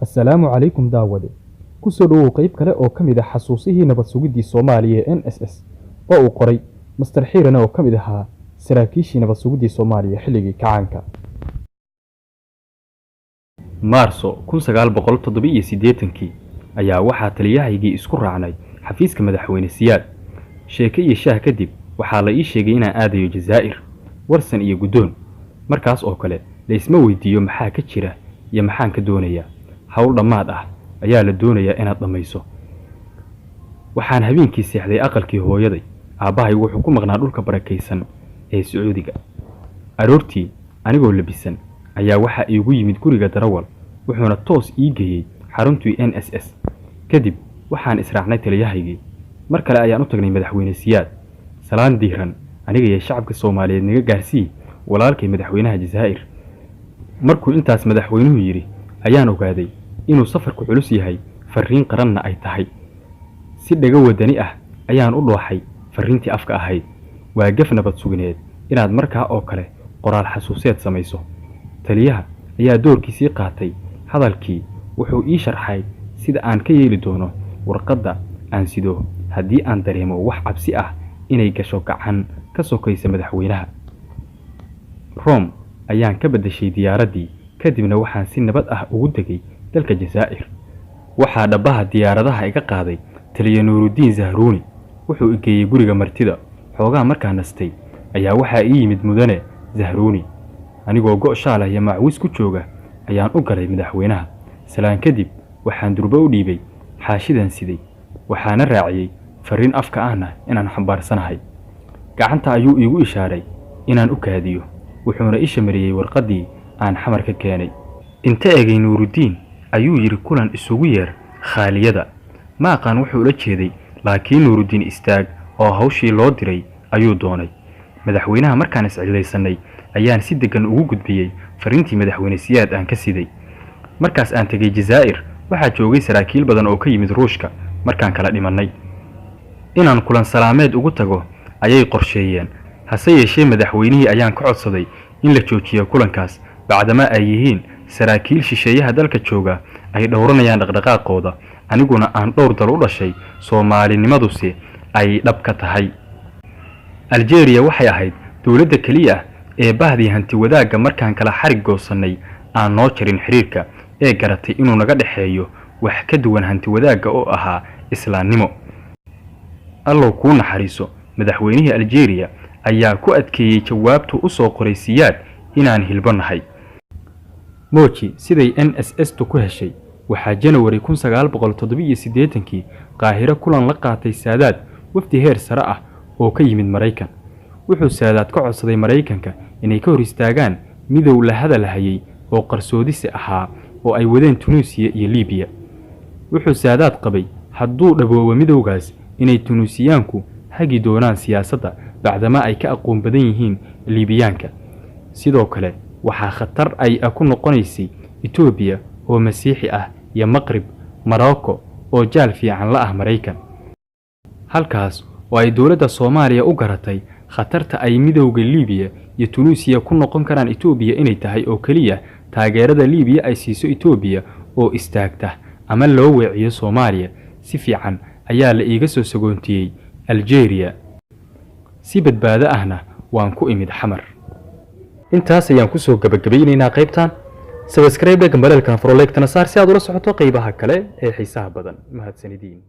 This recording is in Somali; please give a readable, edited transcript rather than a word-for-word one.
Assalaamu calaykum daawade, ku soo dhowow qayb kale oo ka mid ah xasuusihii nabad sugiddii Soomaaliya ee NSS oo uu qoray Master Xiirane oo ka mid ahaa saraakiishii nabad sugiddii Soomaaliya xilligii kacaanka. Maarso 1987-kii ayaa waxaa taliyahaygii isku raacnay xafiiska Madaxweyne Siyaad. Sheeke iyo shaah kadib waxaa la ii sheegay inaan aadayo Jazaa'ir, warsan iyo guddoon. Markaas oo kale la isma weydiiyo maxaa ka jira iyo maxaan ka doonayaa. Hawl dhammaad ah ayaa la doonayaa inaad dhammayso. Waxaan habeenkii seexday aqalkii hooyaday. Aabbahay wuxuu ku maqnaa dhulka barakaysan ee Sacuudiga. Aroortii anigoo labisan ayaa waxaa iigu yimid guriga darawal, wuxuuna toos ii geeyey xaruntii NSS. Kadib waxaan israacnay taliyahaygii. Mar kale ayaan u tagnay Madaxweyne Siyaad. Salaan diiran aniga iyo shacabka Soomaaliyeed naga gaarsii walaalkay madaxweynaha Jazaa'ir. Markuu intaas madaxweynuhu yidhi ayaan ogaaday inuu safarku culus yahay, farriin qaranna ay tahay. Si dhago wadani ah ayaan u dhooxay farriintii afka ahayd. Waa gaf nabad sugineed inaad markaa oo kale qoraal xasuuseed samayso. Taliyaha ayaa doorkiisii qaatay hadalkii. Wuxuu ii sharxay sida aan ka yeeli doono warqadda aan sido haddii aan dareemo wax cabsi ah inay gasho gacan ka sokaysa madaxweynaha. Rome ayaan ka beddeshay diyaaraddii, kadibna waxaan si nabad ah ugu degay dalka Jazaa'ir. Waxaa dhabbaha diyaaradaha iga qaaday taliya Nuurudiin Zahruuni. Wuxuu i geeyey guriga martida. Xoogaa markaa nastay ayaa waxaa ii yimid mudane Zahruuni. Anigoo go' shaal iyo macwis ku jooga ayaan u galay madaxweynaha. Salaan kadib waxaan durbo u dhiibay xaashidan siday, waxaana raaciyey farriin afka ahna inaan xambaarsanahay. Gacanta ayuu iigu ishaaray inaan u kaadiyo, wuxuuna isha mariyey warqaddii aan Xamar ka keenay. Inta egay Nuurudiin ayuu yidhi, "Kulan isugu yeer khaaliyada." Ma aqaan wuxuu ula jeeday, laakiin Nuurudiin istaag oo hawshii loo diray ayuu doonay. Madaxweynaha markaan iscidlaysanay ayaan si deggan ugu gudbiyey farriintii Madaxweyne Siyaad aan ka siday. Markaas aan tegay Jazaa'ir waxaa joogay saraakiil badan oo ka yimid Ruushka markaan kala dhimannay. Inaan kulan salaameed ugu tago ayay qorsheeyeen. Hase yeeshee madaxweynihii ayaan ka codsaday in la joojiyo kulankaas, bacdama ay yihiin saraakiil shisheeyaha dalka jooga ay dhowranayaan dhaqdhaqaaqooda, aniguna aan dhowr dal u dhashay, Soomaalinimaduse ay dhab ka tahay. Aljeeriya waxay ahayd dowladda keliya ah ee bahdii hanti wadaagga markaan kala xarig goosannay aan noo jarin xiriirka, ee garatay inuu naga dhexeeyo wax ka duwan hanti wadaagga oo ahaa islaamnimo. Allow kuu naxariiso, madaxweynihii Aljeeriya ayaa ku adkeeyey jawaabtu u soo qoray Siyaad inaan hilbo nahay. Moji siday NSS tu ku heshay. Waxaa Janawari 1987-kii Qaahiro kulan la qaatay Saadaad wafdi heer sare ah oo ka yimid Maraykan. Wuxuu Saadaad ka codsaday Maraykanka inay ka hor istaagaan midow la hadal hayay oo qarsoodisi ahaa oo ay wadeen Tunuusiya iyo Liibiya. Wuxuu Saadaad qabay hadduu dhaboobo midowgaas inay Tunuusiyaanku hagi doonaan siyaasadda, bacdamaa ay ka aqoon badan yihiin Liibiyaanka. Sidoo kale waxaa khatar ay ku noqonaysay Itoobiya oo Masiixi ah iyo Maqrib, Morocco oo jaal fiican la ah Maraykan, halkaas oo ay dowladda Soomaaliya u garatay khatarta ay midowda Liibiya iyo Tunuusiya ku noqon karaan Itoobiya inay tahay oo keliya taageerada Liibiya ay siiso Itoobiya oo istaagta ama loo weeciyo Soomaaliya. Si fiican ayaa la iiga soo sagoontiyey Aljeeriya, si badbaado ahna waan ku imid Xamar. Intaas ayaan kusoo gabagabaynaynaa qaybtan. Subscribe, gambaleelkan furo, like-tana saar si aad ula socoto qaybaha kale ee xiisaha badan. Mahadsanidin.